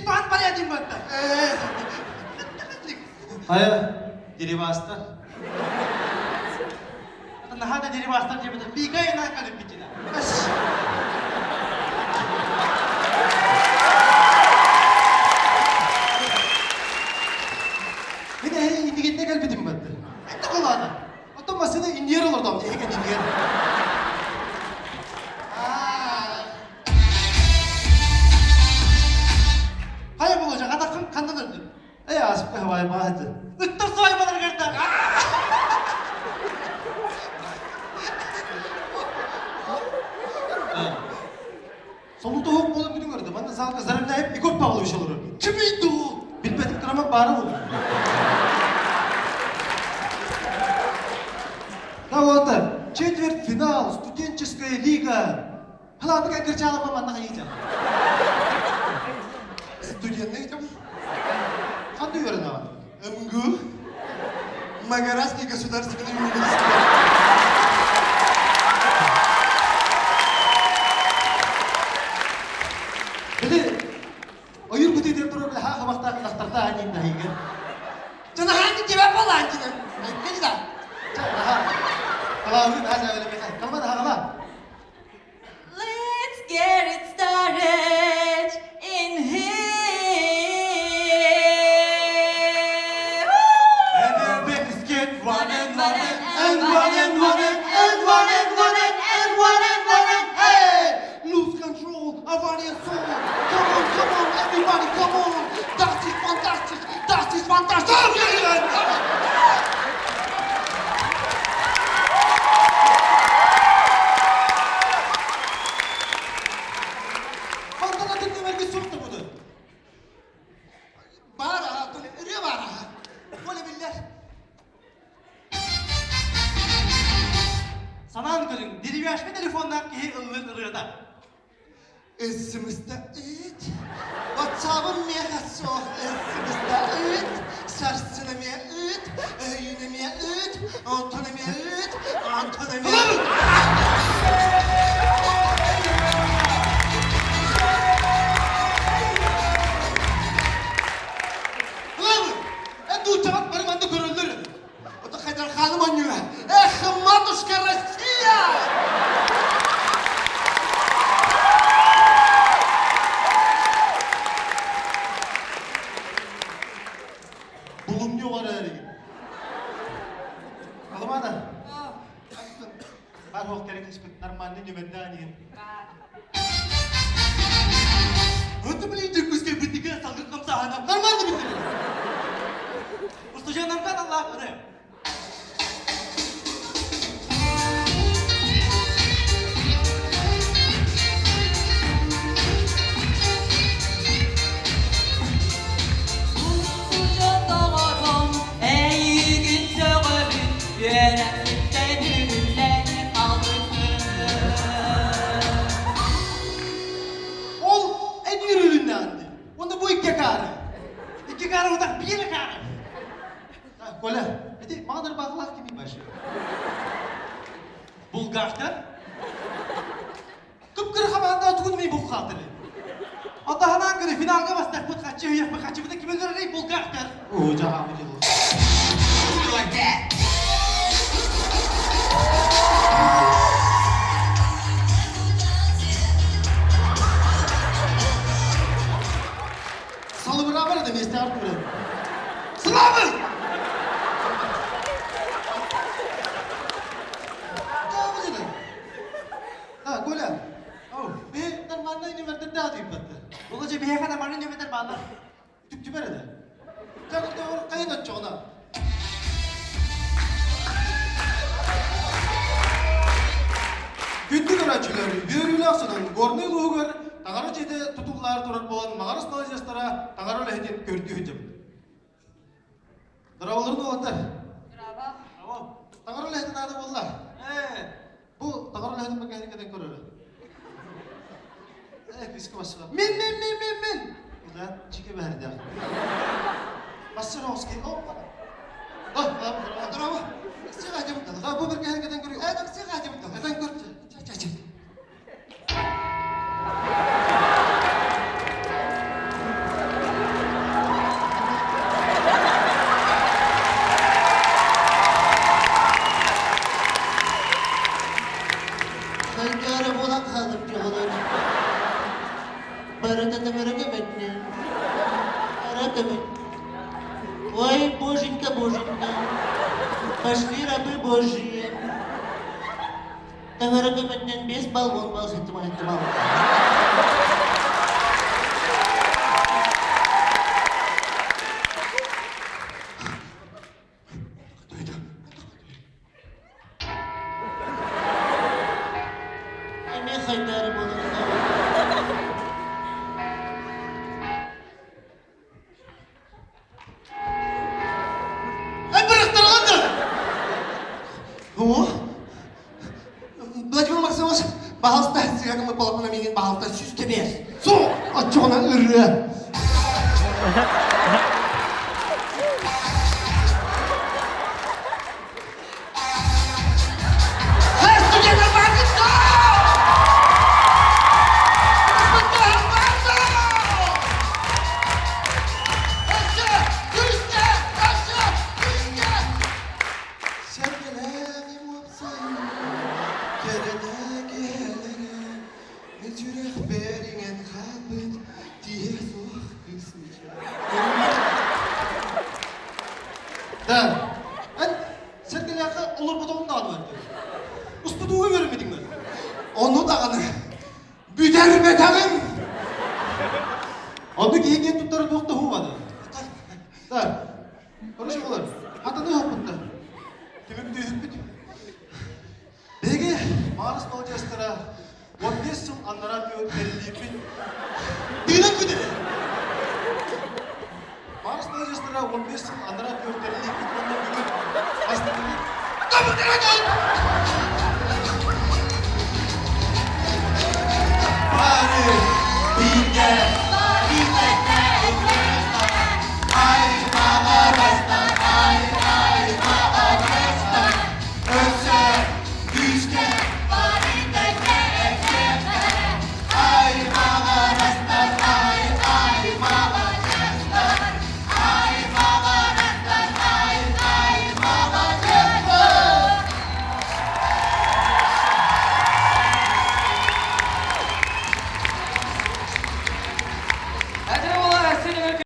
Икки баһан барыа диэн барда. Хайа, дерибастар. Наһаа да дерибастар диэбитэ. Бига ина калиппитина. Мин эһи итигинне кэлбитим барды. Это кулаана. Оттон массыына инниэр олордом, эһиги инниэр. Хайа болуоча, атаххын ханна өлдүн? Эй, ааспыта хабайбаа этэ. Ыттар сыбайбаларыгар да. Солутуһук буолан бүтүн көрдө. Манна залга Зарывнаев Егор Павлович олорор. Кимий дуу? Билбэтим кырама баара буолур. Да вот, четвертьфинал, студенческая лига. Халаабыка кырчаалама манна хайыытан. Студенный там. Ханды үөрэнэҕин? МГУ. Магараский государственный университет. Били, ойуур бытыытыгар турар били хаах хабахтаах ынахтардаах аньыын наһыйга. Чанаһаан тебя палантина. Кэлида. Ча, аха. Калаабын аха саҕалабыта. Калман аха Let's get it started in here. And let's get one and one and and one and one and and one and one and and one and one and hey! Lose control, авария soul. Come on, come on, everybody, come on. Das ist fantastisch, das ist fantastisch. Мантан атын нөмерге суох да буду. Баар аха, ырыа баар аха. Коля биллэр. Санаан көрүҥ, деревяшка телефоннаах киһи ыллыыр ырыата. СМС-та ыыт. WhatsApp-ым миэхэ суох СМС-та ыыт. Сарсын эмиэ ыыт, өйүүн эмиэ ыыт, онтон эмиэ ыыт, онтон эмиэ ыыт. Ылабын! Эн дууччаҕын бары манна көрөллөр. Это Хайдарханым анньыга. Эх, матушка Россия! Булумньу оҕор эригин. Халымаана. Бар хоох кэрэ кыспыт нормальный нөмердээн иһин. Это блин, дьокуускай бытыга салгын хамсааһына. Нормально бүтүрү. Устудьуоннартан Аллах ыры. Устудьуон доҕорум, эйигин сөҕөбүн, үөрэхпиттэн үһүллэн хаалбыккын. Ол эн үөрүүлүннэҕин дии. Уонна бу икки акаары. Икки акаары утах биир акаары. Коля, ити маған ырбаахылаах кимий вообще? Булгактар. Кып-кыра хамаанда тугун мей булхаатыры. Атаһанаан көрө финалга бастакпыт хаччы өйөхпүт хаччыбыта ким өлөрөрүй булгактар. Оо, жаһаамы дьыл. Like that. Салыбыраабар да миэстэҕэр тууран. Славы! А, Коля, би нормальный нөмердерде атыйбатты. Ол же биһиэхэ нормальный нөмердер бааллар. Түктүбэр эдэ. Чагыр хайын отчоҕуна. Күндү көрөөччүлэр, үөрүүлээх сонун Горнай улууһугар таҥара дьиэтэ тутуллаары турар буолан Маҕарас маладьыастара таҥара үлэһитин көрдүү сылдьабыт. Дорооболорун уолаттар. Браво. Таҥара үлэһитин аата буолла. Ээ, Бу таҥара үлэһитин бакаһын кэтэн көрөрө. Э, кыыска бассыга. Мин, мин, мин, мин, мин. Удаан чике бэһэрдээх. Бассыровский. О, о, Дорообо. Сыға бу бір кэһэн кэтэн көрүү. Э, сыға деп Кэтэн көр. Ча, ча, ча. көмүт. Ой, боженька, боженька, пошли рабы божьи. Таҥара көмөтүнэн 5 балл, 10 балл, 76 балл. Эмиэ хайдаары буолар. О, Владимир Максимович, пожалуйста, сыгакымы полотно миигин, пожалуйста, сүүс кэбиэс. Суох, оччоҕуна ырыа. Сэргэлээҕим уопсайым, кэрэтэ киһилэрэ, мин сүрэхпэр иҥэн хаалбыт тииһэ суох кыыс Да, эн сэргэлээххэ олорботоҕум даҕаны барда. Успутууга үөрэммитиҥ бэр. Ону даҕаны бүтэрбэтэҕим. Онну киһи киэн туттара туох да уһуубады. Да, Хорошо буолар. Хатаны уһуппуттар. Түмүктүүһүкпүт. Биһиги Маарыс маладьыастара 15 сыл аннараа түһүн тэриллииппит. Тыынан бүтэрэ. Маарыс маладьыастара 15 сыл аннараа түһүн тэриллииппит уонна бүгүн бастакы Бары бииргэ.